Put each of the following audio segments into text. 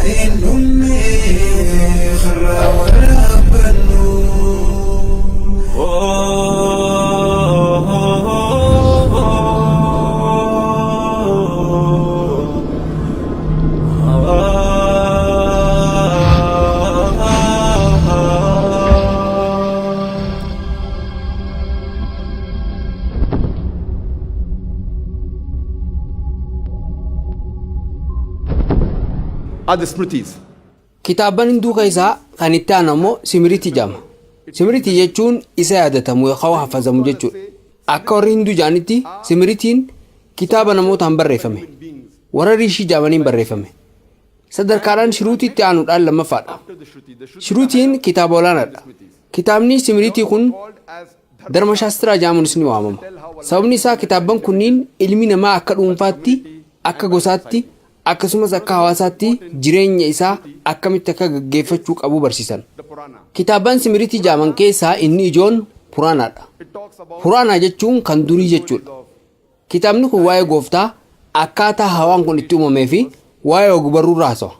Hin dhumne karraa waraabbannu. Are the Smritis. Kitaabban Hinduu keessaa kan itti aanu ammoo Simiritii jedhama. Simiritii jechuun isa yaadatamu yookaan hafazamu jechuudha. Akka warri Hinduu jedhanitti Simiritiin kitaaba namootaan barreeffame. Warra Riishii jedhamaniin barreeffame. Sadarkaadhaan Shiruutiitti aanuudhaan lammaffaadha. Shiruutiin kitaaba olaanaadha. Kitaabni Simiritii kun Dharmashaastiraa jedhamuunis ni waamama. Sababni isaa kitaabban kunniin ilmi namaa akka dhuunfaatti, akka gosaatti, akkasumas akka hawaasaatti jireenya isaa akkamitti akka gaggeeffachuu qabu barsiisan. Kitaabban Simiritii jedhaman keessaa inni ijoon Puraanaadha. Puraanaa jechuun kan durii jechuudha. Kitaabni kun waa'ee gooftaa, akkaataa hawaan kun itti uumamee fi waa'ee ogbarruu irraa haasawa.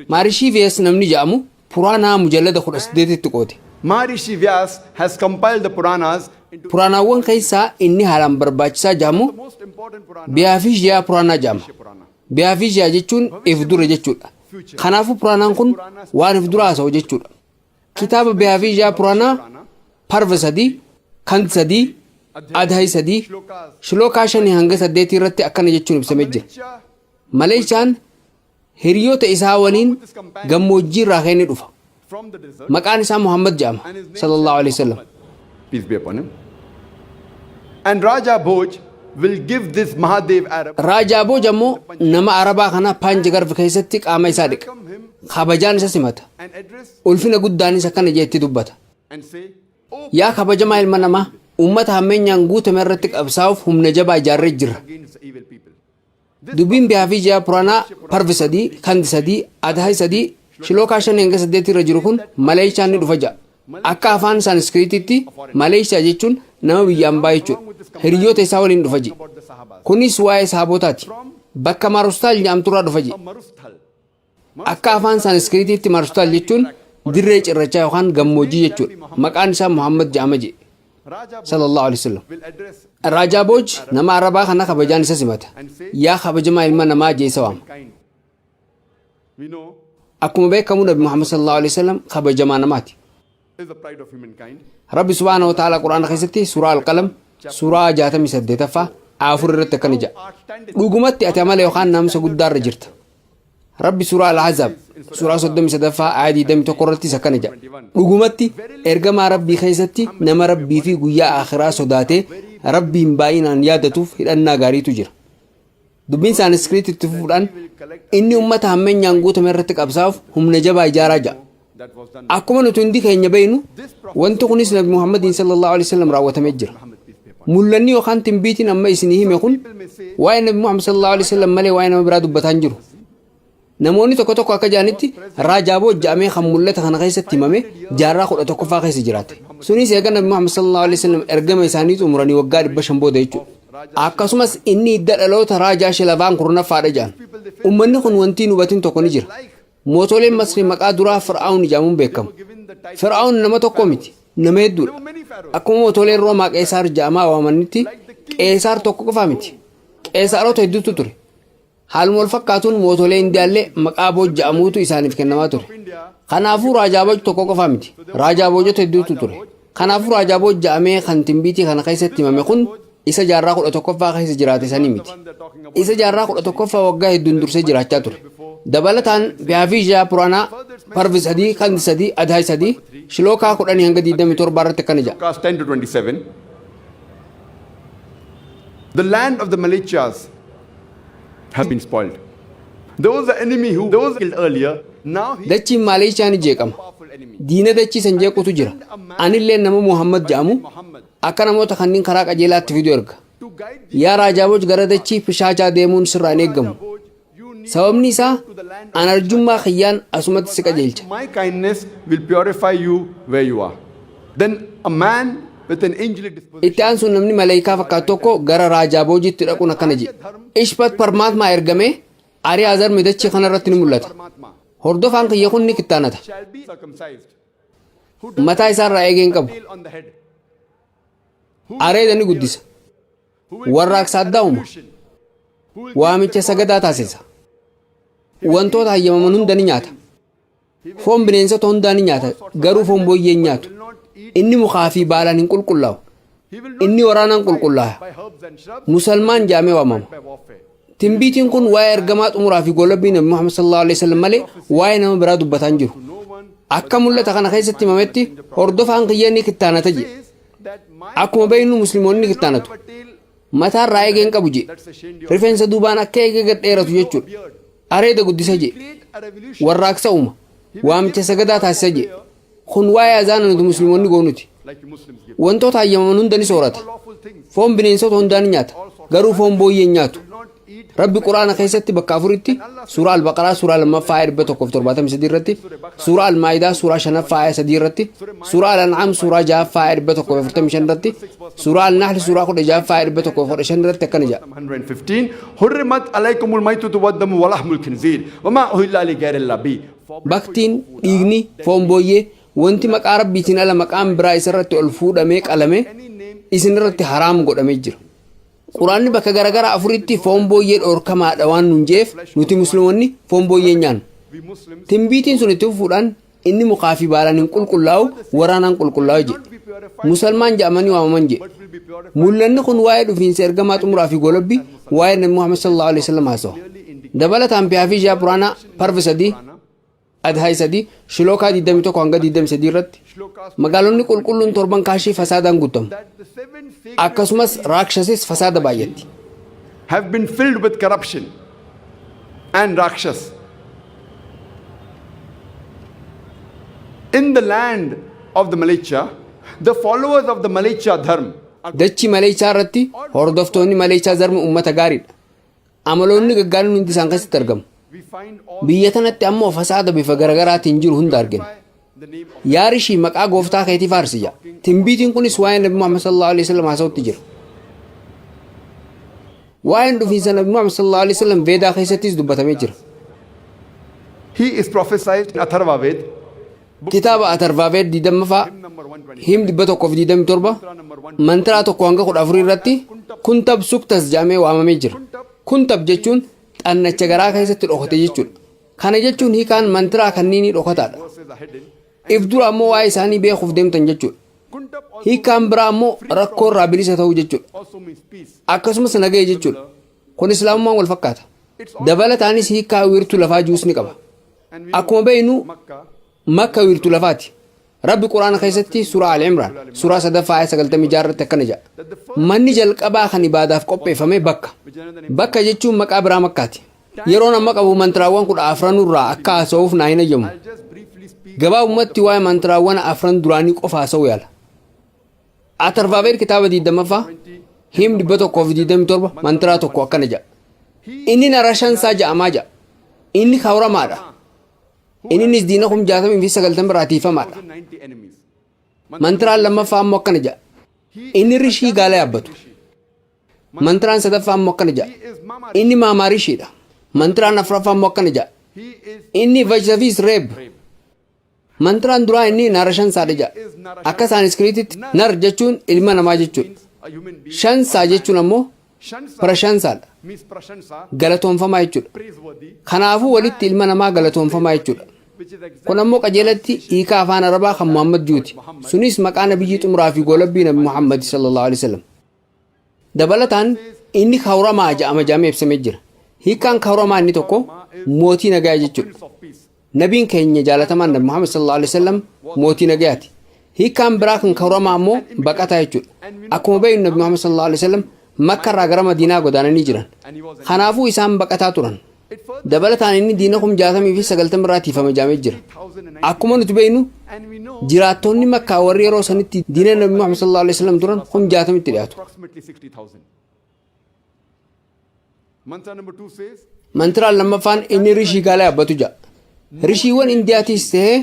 Maarishii Viyas namni jedhamu Puraanaa mujallada 18tti qoode. Maharishi Vyas has compiled the Puranas into Puraanaawwan keessaa inni haalaan barbaachisaa jedhamu the most important Purana, Biyaafishiyaa Puraanaa jedhama. Purana. Biyaafishiyaa jechuun if dura jechuudha. Kanaafuu Puraanaan kun waan if dura haasa'u jechuudha. Kitaaba Biyaafishiyaa Puraanaa Parva 3, Kand 3, Adhay 3, Shilookaa 5 hanga 8 irratti akkana jechuun ibsamee jira. Maleeshaan hiriyoota isaa waliin gammoojjii irraa ka'ee ni dhufa. From the desert, Maqaan isaa Muhammad jedhama. Sallallahu alaihi wasallam. Peace be upon him. And Raja Bhoj will give this Mahadev Arab Raajaa Booj ammoo nama Arabaa kana Paanjigarv keessatti qaama isaa dhiqa. Kabajaan isa simata. And address Ulfina guddaanis akkana jeetti dubbata. and say, "Oh, Yaa kabajamaa ilma namaa, uummata hammeenyaan guutame irratti qabsaa'uuf humna jabaa ijaarree jirra. Against the evil people." Dubbiin Bihaafii Puraanaa Parvi 3, Kandi 3, Adhaay 3, Shilookaa 5 hanga 8 irra jiru kun Maleeshaan ni dhufa ja'a. Akka afaan Saaniskiriititti Maleeshiyaa jechuun nama biyya ambaa jechuudha. Hiriyoota isaa waliin dhufa jedhe. About the Sahabas. Kunis waa'ee sahaabotaati. Bakka Marustaal jedhamturraa dhufa jedhe. Marusthal. Akka afaan Saaniskiriititti Marustaal jechuun dirree cirrachaa yookaan gammoojjii jechuudha. Maqaan isaa Muhammad jedhama jedhe. Raja Bhoj Sallallahu alaihi wasallam. will address Raajaa Booj nama Arabaa kana kabajaan isa simata. Yaa kabajamaa ilma namaa jee isa waama. Kind. We know Akkuma beekamu Nabi Muhammad sallallahu alaihi wasallam kabajamaa namaati. Is the pride of humankind. Rabbi subhaanahu wa ta'ala Quraana keessatti suuraa Alqalam suuraa 68ffaa 4 irratti akkana jedha. Dhugumatti ati amala yookaan naamusa guddaarra jirta. Rabbi suuraa Al-Ahzaab suuraa 33ffaa aaya 21 irrattis akkana jedha. Dhugumatti ergamaa Rabbii keessatti nama Rabbii fi guyyaa akhiraa sodaatee Rabbiin baay'inaan yaadatuuf hidhannaa gaariitu jira. Dubbiin Saaniskiriit itti fufuudhaan inni uummata hammeenyaan guutame irratti qabsaa'uuf humna jabaa ijaaraa jedha. That was done. Akkuma nuti hundi keenya beeknu, wanti kunis Nabi Muhammadiin sallallahu alaihi wasallam raawwatamee jira. Muhammad, peace be upon him. Mul'anni yookaan timbiitiin amma isinii hime kun waa'ee Nabi Muhammad sallallahu alaihi wasallam malee waa'ee nama biraa dubbataa hin jiru. Namoonni tokko tokko akka jedhanitti Raajaa Booj jedhamee kan mul'ata kana keessatti himame jaarraa 11ffaa keessa jiraate. Sunis eega Nabi Muhammad sallallahu alaihi wasallam ergama isaanii xumuranii waggaa 500 booda jechuudha. Akkasumas inni hidda dhaloota Raajaa Shilavaan 10ffaadha jedhan. Uummanni kun wanti hin hubatin tokko ni jira. Mootoleen Masrii maqaa duraa Fir'aawun jedhamuun beekamu. Given the title Fir'aawun nama tokko miti, nama hedduudha. Many pharaohs. Akkuma mootoleen Roomaa Qeesaar jedhamaa waamanitti Qeesaar tokko qofa miti. Qeesaarota hedduutu ture. Haaluma wal fakkaatuun mootolee Indiyaallee maqaa Booj jedhamuutu isaaniif kennamaa ture. Kanaafuu Raajaa Booj tokko qofa miti. Raajaa Boojota hedduutu ture. Kanaafuu Raajaa Booj jedhamee kan timbiitii kana keessatti himame kun isa jaarraa 11ffaa keessa jiraate sanii miti. Isa jaarraa 11ffaa waggaa hedduun dursee jiraachaa ture. Dabalataan Bihaafishaa Puraanaa Parvi 3, Kandi 3, Adhaay 3, Shilookaa 10 hanga 27 irratti akkana jedha. Shlokas 10 to 27. The land of the Malechas has been spoiled. There was an enemy who was killed earlier. Now he is Dachiin Maaleeshiyaa ni jeeqama. a powerful enemy. Diina dachii san jeequtu jira. Anillee nama Muhammad jedhamu Muhammad akka namoota kanneen karaa qajeelaatti fidu erga. To guide the Yaa Raajaa Booj, gara dachii Pishaachaa deemuun sirraa hin eeggamu. Bhoj, you need Sababni isaa to the land an arjummaa kiyyaan asumatti si qajeelcha. My kindness will purify you where you are. Then a man with an angelic disposition Itti aansuun namni maleekaa fakkaatu tokko gara Raajaa Boojitti dhaquun akkana jedhe. Ishpat Parmaatmaa ergamee Ariyaa Zarmi dachii kanarratti ni mul'ata. Paramatma. Hordofaan kiyya kun ni kittaanata. Shall be circumcised. Mataa isaarraa eegee hin qabu. Tail on the head. Areeda ni guddisa. Warraaqsa addaa uuma. Waamicha sagadaa taasisa. Wantoota hayyamaman hunda ni nyaata. Foon bineensota hundaa ni nyaata. Garuu foon booyyee hin nyaatu. Inni mukaa fi baalaan hin qulqullaa'u. Inni waraanaan qulqullaa'a. By herbs and shrubs, Musalmaan jaamee waamama. by warfare. Timbiitiin kun waa'ee ergamaa xumuraa fi goolabbii Nabi Muhammad sallallahu alaihi wasallam malee waa'ee nama biraa dubbataa hin jiru. No one Akka mul'ata kana keessatti himametti, hordofaan kiyya ni kittaanata jedhe. says that my Akkuma beeknu, musliimoonni ni kittaanatu. have a tail Mataarraa eegee hin qabu jedhe. that's a shendy Rifeensa duubaan akka eegee gad dheeratu jechuudha. Areeda guddisa jedhe. Create a revolution. Warraaqsa uuma. Waamicha sagadaa taasisa jedhe. Kun waa'ee azaana nuti musliimoonni goonuti. Like you Muslims give. Wantoota hayyamaman hunda ni soorata. Lawful things. Foon bineensota hundaa ni nyaata. Garuu foon booyyee hin nyaatu. Not eat Rabbi Quraana keessatti bakka afuritti, suuraa Albaqaraa suuraa lammaffaa aaya 173 irratti, suuraa Almaayidaa suuraa shanaffaa aaya 3 irratti, suuraa Al-An'aam suuraa ja'affaa aaya 145 irratti, suuraa Al-Nahl suuraa 16ffaa aaya 115 irratti akkana jedha. 115. حرمت عليكم الميتة والدم ولحم الخنزير وما أهل لغير الله به. Baktiin, dhiigni, foon booyyee, wanti maqaa Rabbiitiin ala maqaan biraa isarratti ol fuudhamee qalame isin irratti haraam godhamee jira. Quraanni bakka garagaraa afuritti foon booyyee dhoorkamaadha waan nuun jeef, nuti musliimoonni foon booyyee hin nyaannu. We Muslims Timbiitiin sun itti fufuudhaan, inni mukaa fi baalaan hin qulqullaa'u, waraanaan qulqullaa'u jedhe. Musalmaan jedhamanii waamaman jedhe. will be purified. Mul'anni kun waa'ee dhufiinsa ergamaa xumuraa fi golobbii, waa'ee Nabi Muhammad sallallahu alaihi wasallam haasawa. Dabalataan Bhavishya Purana Parva 3, Adhaay 3, Shilookaa 21 hanga 23 irratti, magaalonni qulqulluun torban Kaashii fasaadaan guutamu. That the seven sacred Akkasumas Raakshasis fasaada baay'atti. have been filled with corruption and Rakshas. In the land of the Malecha, the followers of the Malecha Dharma are Dachii Maleechaa irratti hordoftoonni Maleechaa Zarma uummata gaariidha. Amaloonni gaggaariin hundi isaan keessatti argamu. We find all Biyya tanatti ammoo fasaada bifa garagaraatiin jiru hunda argina. the name of Yaa Rishii, maqaa gooftaa keetii faarsi jedha. Timbiitiin kunis waa'ee Nabi Muhammad sallallahu alaihi wasallam haasa'utti jira. Waa'een dhufiinsa Nabi Muhammad sallallahu alaihi wasallam Veedaa keessattis dubbatamee jira. He is prophesied in Atharva Ved, Kitaaba Atarvaaveed 20ffaa, hymn number 120, hymn 127, number 1. mantiraa 1 hanga 14 irratti Kuntab Suktas jedhamee waamamee jira. Kuntab jechuun xannacha garaa keessatti dhokate jechuudha. Kana jechuun hiikaan mantiraa kanniinii dhokataadha. Verses are hidden. If dura ammoo waa'ee isaanii beekuuf deemtan jechuudha. Kuntab also, Hiikaan biraa ammoo rakkoo irraa bilisa ta'uu jechuudha. also means peace. Akkasumas nagaya jechuudha. Kun Islaamummaan wal fakkaata. Dabalataanis hiikaa wiirtuu lafaa jiruus ni qaba. And we Akkuma beeknu, Makkah Makka wiirtuu lafaati. Rabbi Quraana keessatti suuraa Al-Imraan suuraa sadaffaa aaya 96 irratti akkana jedha. Manni jalqabaa kan ibaadaaf qopheeffame bakka. Bakka jechuun maqaa biraa Makkaati. Yeroon amma qabu mantiraawwan 14 irraa akka haasa'uuf naa hin ayyamu. I'll just briefly speak Gabaabumatti waa'ee mantiraawwan afran duraanii qofa haasa'uu yaala. Atarvaaveed kitaaba 20ffaa, hymn 127, mantiraa 1 akkana jedha. Inni Narashansaa ja'amaa jedha. Inni kawramaadha. Innis diina 60,090 irraa tiifamaadha. 90 enemies. Mantiraan lammaffaa ammoo akkana jedha. Inni Rishii gaala yaabbatu. Mantiraan sadaffaa ammoo akkana jedha. He is Mama. Inni Maamaa Rishiidha. Mantiraan afuraffaa ammoo akkana jedha. He is Inni Vajravis Reeb. Mantiraan duraa inni Narashansaadha jedha. Akka Saaniskiriititti nar jechuun ilma namaa jechuudha. a human being. Shansaa jechuun ammoo Shansa Prashansaadha. means prashansa, Galatoonfamaa jechuudha. praiseworthy, Kanaafuu walitti ilma namaa galatoonfamaa jechuudha. which is exactly Kun ammoo qajeelatti hiika afaan Arabaa kan Muhammad juuti. Sunis maqaa nabiyyii xumuraa fi goolabbii Nabi Muhammad sallallahu alaihi wasallam. Dabalataan inni kawramaa ja'ama ja'amee ibsamee jira. Hiikaan kawramaa inni tokko mootii nagaa jechuudha. Prince of Peace. Nabiin keenya jaalatamaan Nabi Muhammad sallallahu alaihi wasallam mootii nagayaati. Hiikaan biraa kan kawramaa ammoo baqataa jechuudha. Akkuma beeknu, Nabi Muhammad sallallahu alaihi wasallam Makka irraa gara Madiinaa godaananii jiran. And he was an Kanaafuu isaan baqataa turan. It further Dabalataan inni diina 60,090 irraa tiifame jaamee jira. 1090. Akkuma nuti beeknu, And we know jiraattonni Makkaa warri yeroo sanitti diina Nabi Muhammad sallallahu alaihi wasallam turan 60,000tti dhiyaatu. Approximately 60,000. Mantra number 2 says, Mantiraan lammaffaan inni Rishii gaala yaabbatu ja'a. Rishiiwwan Indiyaatiis ta'ee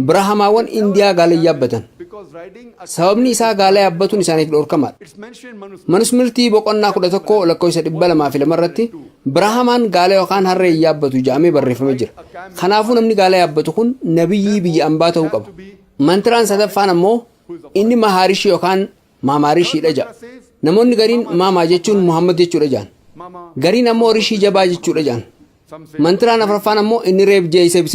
Birahamaawwan Indiyaa gaala yaabbatan. Because riding a Sababni isaa gaala yaabbatuun isaaniif dhorkamaadha. It's mentioned in Manusmriti. Manusmirtii boqonnaa 11 lakkoofsa 202 irratti Biraahamaan gaala yookaan harree hin yaabbatu jedhamee barreeffamee jira. Kanaafuu namni gaala yaabbatu kun nabiyyii biyya ambaa ta'uu qaba. Mantiraan sadaffaan ammoo inni Mahaarishii yookaan Maamaarishiidha jedha. Namoonni gariin Maamaa jechuun Muhammad jechuudha jedhan. Mama, Gariin ammoo Rishii jabaa jechuudha jedhan. some say Mantiraan afuraffaan ammoo inni reef jee isa bisee.